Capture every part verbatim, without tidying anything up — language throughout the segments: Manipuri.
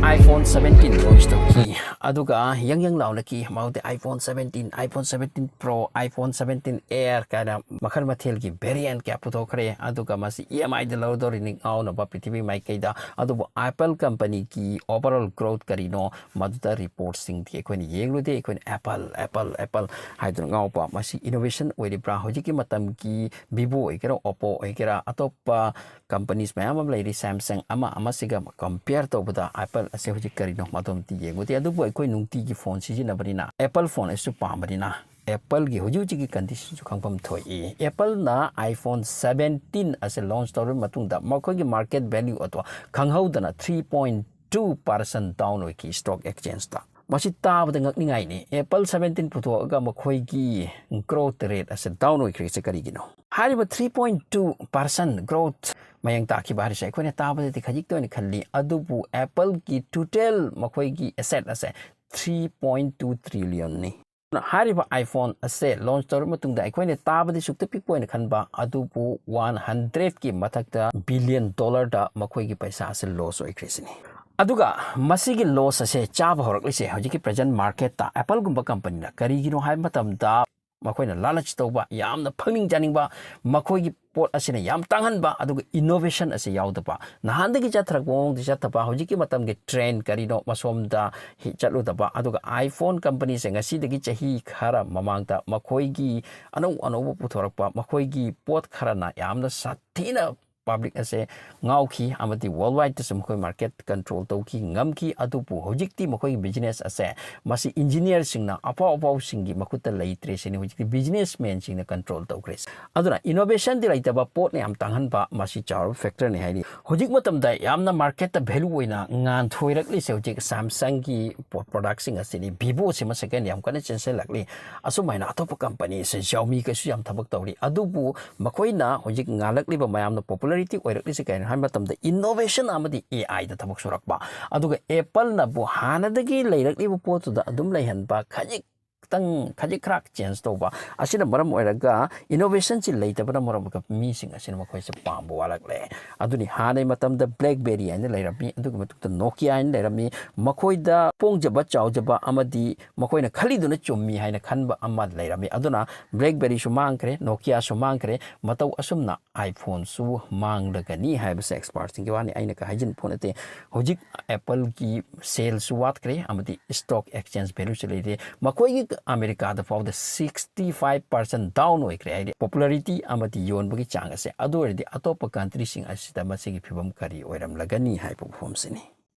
iPhone seventeen launch ꯇꯧꯈꯤ꯫ ꯑꯗꯨꯒ ꯌꯪ ꯌꯪ ꯂꯥꯎꯅꯈꯤ꯫ ꯃꯥꯗꯤ iPhone seventeen, iPhone seventeen Pro, iPhone seventeen Air ꯀꯥꯏꯅ ꯃꯈꯜ ꯃꯊꯦꯜꯒꯤ variant ꯀꯌꯥ ꯄꯨꯊꯣꯛꯈ꯭ꯔꯦ꯫ ꯑꯗꯨꯒ ꯃꯁꯤ EMI ꯗ ꯂꯧꯗꯧꯔꯤꯅꯤ ꯉꯥꯎꯅꯕ ꯄ꯭ꯔꯤꯊꯤꯕꯤ ꯃꯥꯏꯀꯩꯗ꯫ ꯑꯗꯨꯕꯨ Apple company ꯒꯤ overall growth ꯀꯔꯤꯅꯣ, ꯃꯗꯨꯗ report ꯁꯤꯡꯗꯤ ꯑꯩꯈꯣꯏꯅ ꯌꯦꯡꯂꯨꯗꯦ꯫ ꯑꯩꯈꯣꯏꯅ Apple, Apple, Apple ꯍꯥꯏꯗꯨꯅ ꯉꯥꯎꯕ꯫ ꯃꯁꯤ innovation ꯑꯣꯏꯔꯤꯕ꯭ꯔꯥ? ꯍꯧꯖꯤꯛꯀꯤ ꯃꯇꯝꯒꯤ Vivo ꯑꯣꯏꯒꯦꯔꯥ, Oppo ꯑꯣꯏꯒꯦꯔꯥ, ꯑꯇꯣꯞꯄ companies ꯃꯌꯥꯝ ꯑꯃ ꯂꯩꯔꯤ, Samsung ꯑꯃ ꯑꯃꯁꯤꯒ compare ꯇꯧꯕꯗ Apple ꯑꯁꯦ ꯍꯧꯖꯤꯛ ꯀꯔꯤꯅꯣ, ꯃꯗꯨ ꯑꯝꯇ ꯌꯦꯡꯉꯨꯗꯦ꯫ ꯑꯗꯨꯕꯨ ꯑꯩꯈꯣꯏ ꯅꯨꯡꯇꯤꯒꯤ phone ꯁꯤꯖꯤꯟꯅꯕꯅꯤꯅ, Apple phone ꯑꯁꯤꯁꯨ ꯄꯥꯝꯕꯅꯤꯅ, Apple ꯒꯤ ꯍꯧꯖꯤꯛ ꯍꯧꯖꯤꯛꯀꯤ condition ꯁꯨ ꯈꯪꯐꯝ ꯊꯣꯛꯏ꯫ Apple ꯅ iPhone seventeen ꯑꯁꯦ launch ꯇꯧꯔꯕ ꯃꯇꯨꯡꯗ ꯃꯈꯣꯏꯒꯤ market value ꯑꯗꯣ ꯈꯪꯍꯧꯗꯅ three point two percent down ꯑꯣꯏꯈꯤ stock exchange ꯇ꯫ ꯃꯁꯤ ꯇꯥꯕꯗ ꯉꯛꯅꯤꯡꯉꯥꯏꯅꯤ꯫ Apple seventeen ꯄꯨꯊꯣꯛꯑꯒ ꯃꯈꯣꯏꯒꯤ growth rate ꯑꯁꯦ down ꯑꯣꯏꯈ꯭ꯔꯤꯁꯦ ꯀꯔꯤꯒꯤꯅꯣ? ꯍꯥꯏꯔꯤꯕ three point two percent growth ꯃꯌꯦꯡ ꯇꯥꯈꯤꯕ ꯍꯥꯏꯔꯤꯁꯦ ꯑꯩꯈꯣꯏꯅ ꯇꯥꯕꯗꯗꯤ ꯈꯖꯤꯛꯇ ꯑꯣꯏꯅ ꯈꯜꯂꯤ, ꯑꯗꯨꯕꯨ Apple ꯒꯤ total ꯃꯈꯣꯏꯒꯤ asset ꯑꯁꯦ three point two trillion ꯅꯤ꯫ ꯍꯥꯏꯔꯤꯕ iPhone ꯑꯁꯦ launch ꯇꯧꯔꯕ ꯃꯇꯨꯡꯗ ꯑꯩꯈꯣꯏꯅ ꯇꯥꯕꯗꯤ ꯁꯨꯛꯇ ꯄꯤꯛꯄ ꯑꯣꯏꯅ ꯈꯟꯕ, ꯑꯗꯨꯕꯨ one hundred ꯀꯤ ꯃꯊꯛꯇ billion dollar ꯗ ꯃꯈꯣꯏꯒꯤ ꯄꯩꯁꯥ ꯑꯁꯦ loss ꯑꯣꯏꯈ꯭ꯔꯤꯁꯤꯅꯤ꯫ ꯑꯗꯨꯒ ꯃꯁꯤꯒꯤ loss ꯑꯁꯦ ꯆꯥꯕ ꯍꯧꯔꯛꯂꯤꯁꯦ ꯍꯧꯖꯤꯛꯀꯤ present market ꯇ Apple ꯒꯨꯝꯕ company ꯅ ꯀꯔꯤꯒꯤꯅꯣ ꯍꯥꯏꯕ ꯃꯇꯝꯗ, ꯃꯈꯣꯏꯅ ꯂꯥꯂꯆ ꯇꯧꯕ, ꯌꯥꯝꯅ ꯐꯪꯅꯤꯡ ꯆꯥꯅꯤꯡꯕ, ꯃꯈꯣꯏꯒꯤ ꯄꯣꯠ ꯑꯁꯤꯅ ꯌꯥꯝ ꯇꯥꯡꯍꯟꯕ, ꯑꯗꯨꯒ innovation ꯑꯁꯤ ꯌꯥꯎꯗꯕ, ꯅꯍꯥꯟꯗꯒꯤ ꯆꯠꯊꯔꯛꯄ ꯃꯑꯣꯡꯗ ꯆꯠꯇꯕ, ꯍꯧꯖꯤꯛꯀꯤ ꯃꯇꯝꯒꯤ trend ꯀꯔꯤꯅꯣ ꯃꯁꯣꯝꯗ ꯍꯤ-, ꯆꯠꯂꯨꯗꯕ, ꯑꯗꯨꯒ iPhone company ꯁꯦ ꯉꯁꯤꯗꯒꯤ ꯆꯍꯤ ꯈꯔ ꯃꯃꯥꯡꯗ ꯃꯈꯣꯏꯒꯤ ꯑꯅꯧ ꯑꯅꯧꯕ ꯄꯨꯊꯣꯔꯛꯄ, ꯃꯈꯣꯏꯒꯤ ꯄꯣꯠ ꯈꯔꯅ ꯌꯥꯝꯅ ꯁꯥꯊꯤꯅ public ꯑꯁꯦ ꯉꯥꯎꯈꯤ ꯑꯃꯗꯤ worldwide ꯇꯁꯨ ꯃꯈꯣꯏ market control ꯇꯧꯈꯤ, ꯉꯝꯈꯤ꯫ ꯑꯗꯨꯕꯨ ꯍꯧꯖꯤꯛꯇꯤ ꯃꯈꯣꯏꯒꯤ business ꯑꯁꯦ ꯃꯁꯤ engineer ꯁꯤꯡꯅ, ꯑꯐꯥꯎ ꯑꯐꯥꯎꯁꯤꯡꯒꯤ ꯃꯈꯨꯠꯇ ꯂꯩꯇ꯭ꯔꯦ ꯁꯤꯅꯤ꯫ ꯍꯧꯖꯤꯛꯇꯤ businessman ꯁꯤꯡꯅ control ꯇꯧꯈ꯭ꯔꯦ꯫ ꯑꯗꯨꯅ innovation ꯗꯤ ꯂꯩꯇꯕ, ꯄꯣꯠꯅ ꯌꯥꯝ ꯇꯥꯡꯍꯟꯕ, ꯃꯁꯤ ꯆꯥꯎꯔꯕ factor ꯅꯤ ꯍꯥꯏꯔꯤ꯫ ꯍꯧꯖꯤꯛ ꯃꯇꯝꯗ ꯌꯥꯝꯅ market ꯇ value ꯑꯣꯏꯅ ꯉꯥꯟꯊꯣꯏꯔꯛꯂꯤꯁꯦ ꯍꯧꯖꯤꯛ Samsung ꯒꯤ ꯄꯣ-, product ꯁꯤꯡ ꯑꯁꯤꯅꯤ꯫ Vivo ꯁꯤꯃ second ꯌꯥꯝ ꯀꯟꯅ ꯆꯦꯟꯁꯤꯜꯂꯛꯂꯤ꯫ ꯑꯁꯨꯃꯥꯏꯅ ꯑꯇꯣꯞꯄ company ꯁꯦ, Xiaomi ꯀꯩꯁꯨ ꯌꯥꯝ ꯊꯕꯛ ꯇꯧꯔꯤ꯫ ꯑꯗꯨꯕꯨ ꯃꯈꯣꯏꯅ ꯍꯧꯖꯤꯛ ꯉꯥꯜꯂꯛꯂꯤꯕ, ꯃꯌꯥꯝꯅ popularity ꯑꯣꯏꯔꯛꯂꯤꯁꯦ ꯀꯩꯅꯣ ꯍꯥꯏꯕ ꯃꯇꯝꯗ innovation ꯑꯃꯗꯤ AI ꯗ ꯊꯕꯛ ꯁꯨꯔꯛꯄ꯫ ꯑꯗꯨꯒ Apple ꯅꯕꯨ ꯍꯥꯟꯅꯗꯒꯤ ꯂꯩꯔꯛꯂꯤꯕ ꯄꯣꯠꯇꯨꯗ ꯑꯗꯨꯝ ꯂꯩꯍꯟꯕ, ꯈꯖꯤꯛ ꯈꯖꯤꯛꯇꯪ, ꯈꯖꯤꯛ ꯈꯔ ꯆꯦꯟꯖ ꯇꯧꯕ ꯑꯁꯤꯅ ꯃꯔꯝ ꯑꯣꯏꯔꯒ ꯏꯅꯣꯚꯦꯁꯟꯁꯤ ꯂꯩꯇꯕꯅ ꯃꯔꯝ ꯑꯣꯏꯔꯒ ꯃꯤꯁꯤꯡ ꯑꯁꯤꯅ ꯃꯈꯣꯏꯁꯦ ꯄꯥꯝꯕ ꯋꯥꯠꯂꯛꯂꯦ꯫ ꯑꯗꯨꯅꯤ ꯍꯥꯟꯅꯒꯤ ꯃꯇꯝꯗ ꯕ꯭ꯂꯦꯛꯕꯦꯔꯤ ꯍꯥꯏꯅ ꯂꯩꯔꯝꯃꯤ, ꯑꯗꯨꯒꯤ ꯃꯇꯨꯡꯗ ꯅꯣꯀꯤꯌꯥ ꯍꯥꯏꯅ ꯂꯩꯔꯝꯃꯤ꯫ ꯃꯈꯣꯏꯗ ꯄꯣꯡꯖꯕ ꯆꯥꯎꯖꯕ ꯑꯃꯗꯤ ꯃꯈꯣꯏꯅ ꯈꯜꯂꯤꯗꯨꯅ ꯆꯨꯝꯃꯤ ꯍꯥꯏꯅ ꯈꯟꯕ ꯑꯃ ꯂꯩꯔꯝꯃꯤ꯫ ꯑꯗꯨꯅ ꯕ꯭ꯂꯦꯛꯕꯦꯔꯤꯁꯨ ꯃꯥꯡꯈ꯭ꯔꯦ, ꯅꯣꯀꯤꯌꯥꯁꯨ ꯃꯥꯡꯈ꯭ꯔꯦ꯫ ꯃꯇꯧ ꯑꯁꯨꯝꯅ iPhoneꯁꯨ ꯃꯥꯡꯂꯒꯅꯤ ꯍꯥꯏꯕꯁꯦ ꯑꯦꯛꯁꯄꯥꯔꯠꯁꯤꯡꯒꯤ ꯋꯥꯅꯤ, ꯑꯩꯅ ꯀ ꯍꯥꯏꯖꯤꯟ ꯄꯣꯠ ꯅꯠꯇꯦ꯫ ꯍꯧꯖꯤꯛ Appleꯒꯤ ꯁꯦꯜꯁꯨ ꯋꯥꯠꯈ꯭ꯔꯦ ꯑꯃꯗꯤ ꯁ꯭ꯇꯣꯛ ꯑꯦꯛꯁꯆꯦꯟꯖ ꯚꯦꯂꯨꯁꯨ ꯂꯩꯇꯦ꯫ ꯃꯈꯣꯏꯒꯤ ꯑꯃꯦꯔꯤꯀꯥꯗ ꯐꯥꯎꯗ sixty five percent down ꯑꯣꯏꯈ꯭ꯔꯦ, ꯍꯥꯏꯗꯤ ꯄꯣꯄꯨꯂꯔꯤꯇꯤ ꯑꯃꯗꯤ ꯌꯣꯟꯕꯒꯤ ꯆꯥꯡ ꯑꯁꯦ꯫ ꯑꯗꯨ ꯑꯣꯏꯔꯗꯤ ꯑꯇꯣꯞꯄ ꯀꯟꯇ꯭ꯔꯤꯁꯤꯡ ꯑꯁꯤꯗ ꯃꯁꯤꯒꯤ ꯐꯤꯕꯝ ꯀꯔꯤ ꯑꯣꯏꯔꯝꯂꯒꯅꯤ ꯍꯥꯏꯕ ꯋꯥꯐꯝꯁꯤꯅꯤ꯫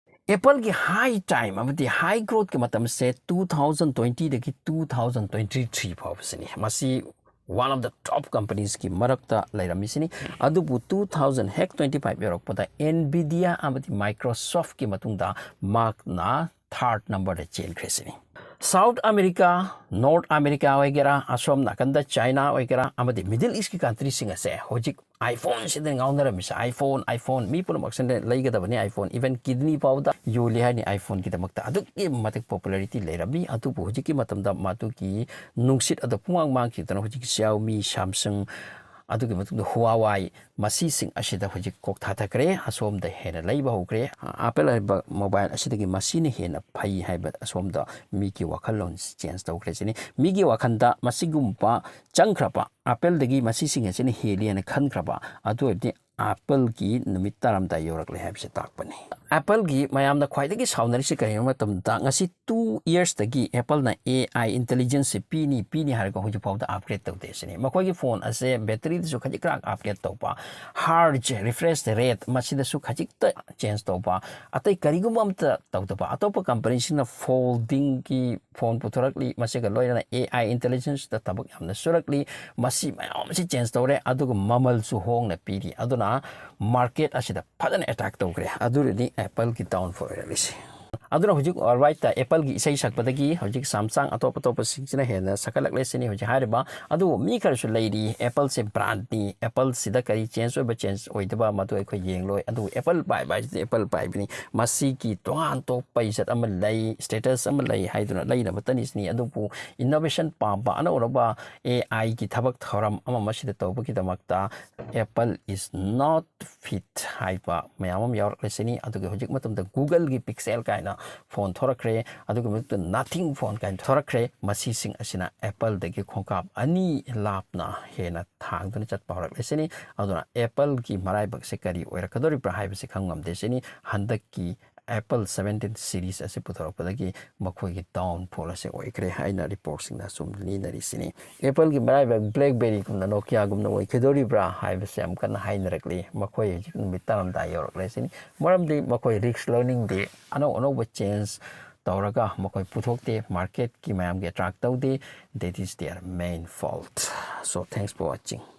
Appleꯒꯤ ꯍꯥꯏ ꯇꯥꯏꯝ ꯑꯃꯗꯤ ꯍꯥꯏ ꯒ꯭ꯔꯣꯠꯀꯤ ꯃꯇꯝꯁꯦ two thousand twentyꯗꯒꯤ two thousand twenty three ꯐꯥꯎꯕꯁꯤꯅꯤ꯫ ꯃꯁꯤ one of the top companiesꯀꯤ ꯃꯔꯛꯇ ꯂꯩꯔꯝꯃꯤꯁꯤꯅꯤ꯫ ꯑꯗꯨꯕꯨ two thousand ꯍꯦꯛ twenty five ꯌꯧꯔꯛꯄꯗ Nvidia ꯑꯃꯗꯤ Microsoftꯀꯤ ꯃꯇꯨꯡꯗ ꯃꯍꯥꯛꯅ third numberꯗ ꯆꯦꯟꯈ꯭ꯔꯦ ꯁꯤꯅꯤ꯫ ꯁꯥꯎꯠ ꯑꯃꯦꯔꯤꯀꯥ, ꯅꯣꯔꯠ ꯑꯃꯦꯔꯤꯀꯥ ꯑꯣꯏꯒꯦꯔꯥ, ꯑꯁꯣꯝ ꯅꯥꯀꯟꯗ ꯆꯥꯏꯅꯥ ꯑꯣꯏꯒꯦꯔꯥ, ꯑꯃꯗꯤ ꯃꯤꯗꯜ ꯏꯁꯀꯤ ꯀꯟꯇ꯭ꯔꯤꯁꯤꯡ ꯑꯁꯦ ꯍꯧꯖꯤꯛ iPhoneꯁꯤꯗ ꯉꯥꯎꯅꯔꯝꯃꯤꯁꯦ꯫ iPhone, iPhone, ꯃꯤ ꯄꯨꯝꯅꯃꯛꯁꯤꯅ ꯂꯩꯒꯗꯕꯅꯤ iPhone, even kidney ꯐꯥꯎꯕꯗ ꯌꯣꯜꯂꯤ ꯍꯥꯏꯅꯤ iPhoneꯒꯤꯗꯃꯛꯇ꯫ ꯑꯗꯨꯛꯀꯤ ꯃꯇꯤꯛ ꯄꯣꯄꯨꯂꯔꯤꯇꯤ ꯂꯩꯔꯝꯃꯤ꯫ ꯑꯗꯨꯕꯨ ꯍꯧꯖꯤꯛꯀꯤ ꯃꯇꯝꯗ ꯃꯗꯨꯒꯤ ꯅꯨꯡꯁꯤꯠ ꯑꯗꯨ ꯄꯨꯡꯃꯥꯡ ꯃꯥꯡꯈꯤꯗꯅ ꯍꯧꯖꯤꯛꯀꯤ Xiaomi, Samsung, ꯑꯗꯨꯒꯤ ꯃꯇꯨꯡꯗ Huawei, ꯃꯁꯤꯁꯤꯡ ꯑꯁꯤꯗ ꯍꯧꯖꯤꯛ ꯀꯣꯛ ꯊꯥꯊꯈ꯭ꯔꯦ꯫ ꯑꯁꯣꯝꯗ ꯍꯦꯟꯅ ꯂꯩꯕ ꯍꯧꯈ꯭ꯔꯦ꯫ Apple ꯍꯥꯏꯕ ꯃꯣꯕꯥꯏꯜ ꯑꯁꯤꯗꯒꯤ ꯃꯁꯤꯅ ꯍꯦꯟꯅ ꯐꯩ ꯍꯥꯏꯕ ꯑꯁꯣꯝꯗ ꯃꯤꯒꯤ ꯋꯥꯈꯜꯂꯣꯟ ꯆꯦꯟꯖ ꯇꯧꯈ꯭ꯔꯦ ꯁꯤꯅꯤ꯫ ꯃꯤꯒꯤ ꯋꯥꯈꯜꯗ ꯃꯁꯤꯒꯨꯝꯕ ꯆꯪꯈ꯭ꯔꯕ, Appleꯗꯒꯤ ꯃꯁꯤꯁꯤꯡ ꯑꯁꯤꯅ ꯍꯦꯜꯂꯤ ꯍꯥꯏꯅ ꯈꯟꯈ꯭ꯔꯕ, ꯑꯗꯨ ꯑꯣꯏꯔꯗꯤ Appleꯒꯤ ꯅꯨꯃꯤꯠ ꯇꯥꯔꯝꯗꯥꯏ ꯌꯧꯔꯛꯂꯦ ꯍꯥꯏꯕꯁꯤ ꯇꯥꯛꯄꯅꯤ꯫ Appleꯒꯤ ꯃꯌꯥꯝꯅ ꯈ꯭ꯋꯥꯏꯗꯒꯤ ꯁꯥꯎꯅꯔꯤꯁꯤ ꯀꯔꯤꯒꯤꯅꯣ ꯃꯇꯝꯗ, ꯉꯁꯤ two yearsꯇꯒꯤ Appleꯅ AI intelligenceꯁꯤ ꯄꯤꯅꯤ, ꯄꯤꯅꯤ ꯍꯥꯏꯔꯒ ꯍꯧꯖꯤꯛ ꯐꯥꯎꯗ upgrade ꯇꯧꯗꯦ ꯁꯤꯅꯤ꯫ ꯃꯈꯣꯏꯒꯤ ꯐꯣꯟ ꯑꯁꯦ ꯕꯦꯇꯔꯤꯗꯁꯨ ꯈꯖꯤꯛ ꯈꯔ upgrade ꯇꯧꯕ, hertz, refresh rate, ꯃꯁꯤꯗꯁꯨ ꯈꯖꯤꯛꯇ ꯆꯦꯟꯖ ꯇꯧꯕ, ꯑꯇꯩ ꯀꯔꯤꯒꯨꯝꯕ ꯑꯝꯇ ꯇꯧꯗꯕ꯫ ꯑꯇꯣꯞꯄ ꯀꯝꯄꯅꯤꯁꯤꯡꯅ ꯐꯣꯜꯗꯤꯡꯒꯤ ꯐꯣꯟ ꯄꯨꯊꯣꯔꯛꯂꯤ, ꯃꯁꯤꯒ ꯂꯣꯏꯅꯅ AI intelligenceꯇ ꯊꯕꯛ ꯌꯥꯝꯅ ꯁꯨꯔꯛꯂꯤ꯫ ꯃꯁꯤ ꯃꯌꯥꯝ ꯑꯁꯤ ꯆꯦꯟꯖ ꯇꯧꯔꯦ, ꯑꯗꯨꯒ ꯃꯃꯜꯁꯨ ꯍꯣꯡꯅ ꯄꯤꯔꯤ꯫ ꯑꯗꯨꯅ ꯃꯥꯔꯀꯦꯠ ꯑꯁꯤꯗ ꯐꯖꯅ ꯑꯦꯇꯦꯛ ꯇꯧꯈ꯭ꯔꯦ꯫ ꯑꯗꯨꯗꯤ Appleꯒꯤ downfall ꯑꯣꯏꯔꯛꯂꯤꯁꯦ꯫ ꯑꯗꯨꯅ ꯍꯧꯖꯤꯛ ꯋꯥꯔꯜ ꯋꯥꯏꯗ ꯑꯦꯄꯜꯒꯤ ꯏꯁꯩ ꯁꯛꯄꯗꯒꯤ ꯍꯧꯖꯤꯛ ꯁꯥꯝꯁꯥꯡ ꯑꯇꯣꯞ ꯑꯇꯣꯞꯄꯁꯤꯡꯁꯤꯅ ꯍꯦꯟꯅ ꯁꯛꯀꯠꯂꯛꯂꯦ ꯁꯤꯅꯤ ꯍꯧꯖꯤꯛ ꯍꯥꯏꯔꯤꯕ꯫ ꯑꯗꯨꯕꯨ ꯃꯤ ꯈꯔꯁꯨ ꯂꯩꯔꯤ, ꯑꯦꯄꯜꯁꯦ ꯕ꯭ꯔꯥꯟꯗꯅꯤ, ꯑꯦꯄꯜꯁꯤꯗ ꯀꯔꯤ ꯆꯦꯟꯖ ꯑꯣꯏꯕ ꯆꯦꯟꯖ ꯑꯣꯏꯗꯕ ꯃꯗꯨ ꯑꯩꯈꯣꯏ ꯌꯦꯡꯂꯣꯏ꯫ ꯑꯗꯨꯕꯨ ꯑꯦꯄꯜ ꯄꯥꯏꯕ ꯍꯥꯏꯁꯤꯗꯤ ꯑꯦꯄꯜ ꯄꯥꯏꯕꯅꯤ꯫ ꯃꯁꯤꯒꯤ ꯇꯣꯉꯥꯟ ꯇꯣꯞꯄ ꯏꯖꯠ ꯑꯃ ꯂꯩ, ꯁ꯭ꯇꯦꯇꯁ ꯑꯃ ꯂꯩ ꯍꯥꯏꯗꯨꯅ ꯂꯩꯅꯕꯇꯅꯤ ꯁꯤꯅꯤ꯫ ꯑꯗꯨꯕꯨ ꯏꯅꯣꯚꯦꯁꯟ ꯄꯥꯝꯕ, ꯑꯅꯧ ꯑꯅꯧꯕ ꯑꯦ ꯑꯥꯏꯒꯤ ꯊꯕꯛ ꯊꯧꯔꯝ ꯑꯃ ꯃꯁꯤꯗ ꯇꯧꯕꯒꯤꯗꯃꯛꯇ apple is not fit ꯍꯥꯏꯕ ꯃꯌꯥꯝ ꯑꯃ ꯌꯥꯎꯔꯛꯂꯤꯁꯤꯅꯤ꯫ ꯑꯗꯨꯒ ꯍꯧꯖꯤꯛ ꯃꯇꯝꯗ Googleꯒꯤ Pixel ꯀꯥꯏꯅ ꯐꯣꯟ ꯊꯣꯔꯛꯈ꯭ꯔꯦ, ꯑꯗꯨꯒꯤ ꯃꯊꯛꯇ Nothing phone ꯀꯥꯏꯅ ꯊꯣꯔꯛꯈ꯭ꯔꯦ꯫ ꯃꯁꯤꯁꯤꯡ ꯑꯁꯤꯅ ꯑꯦꯄꯜꯗꯒꯤ ꯈꯣꯡꯀꯥꯞ ꯑꯅꯤ ꯂꯥꯞꯅ ꯍꯦꯟꯅ ꯊꯥꯡꯗꯨꯅ ꯆꯠꯄ ꯍꯧꯔꯛꯂꯤꯁꯤꯅꯤ꯫ ꯑꯗꯨꯅ ꯑꯦꯄꯜꯒꯤ ꯃꯔꯥꯏꯕꯛꯁꯦ ꯀꯔꯤ ꯑꯣꯏꯔꯛꯀꯗꯧꯔꯤꯕ꯭ꯔꯥ ꯍꯥꯏꯕꯁꯤ ꯈꯪ ꯉꯝꯗꯦ ꯁꯤꯅꯤ꯫ ꯍꯟꯗꯛꯀꯤ ꯑꯦꯄꯜ seventeen series ꯑꯁꯤ ꯄꯨꯊꯣꯔꯛꯄꯗꯒꯤ ꯃꯈꯣꯏꯒꯤ downfall ꯑꯁꯤ ꯑꯣꯏꯈ꯭ꯔꯦ ꯍꯥꯏꯅ ꯔꯤꯄꯣꯔꯠꯁꯤꯡꯅ ꯑꯁꯨꯝ ꯂꯤꯅꯔꯤꯁꯤꯅꯤ꯫ ꯑꯦꯄꯜꯒꯤ ꯃꯔꯥꯏꯕꯛ ꯕ꯭ꯂꯦꯛꯕꯦꯔꯤꯒꯨꯝꯅ ꯅꯣꯀꯤꯌꯥꯒꯨꯝꯅ ꯑꯣꯏꯈꯤꯗꯣꯔꯤꯕ꯭ꯔꯥ ꯍꯥꯏꯕꯁꯤ ꯌꯥꯝ ꯀꯟꯅ ꯍꯥꯏꯅꯔꯛꯂꯤ꯫ ꯃꯈꯣꯏ ꯍꯧꯖꯤꯛ ꯅꯨꯃꯤꯠ ꯇꯥꯔꯝꯗꯥꯏ ꯌꯧꯔꯛꯂꯦ ꯁꯤꯅꯤ꯫ ꯃꯔꯝꯗꯤ ꯃꯈꯣꯏ ꯔꯤꯛꯁ ꯂꯧꯅꯤꯡꯗꯦ, ꯑꯅꯧ ꯑꯅꯧꯕ ꯆꯦꯟꯖ ꯇꯧꯔꯒ ꯃꯈꯣꯏ ꯄꯨꯊꯣꯛꯇꯦ, ꯃꯥꯔꯀꯦꯠꯀꯤ ꯃꯌꯥꯝꯒꯤ ꯑꯦꯇ꯭ꯔꯥꯛ ꯇꯧꯗꯦ꯫ That is their main fault. So thanks for watching.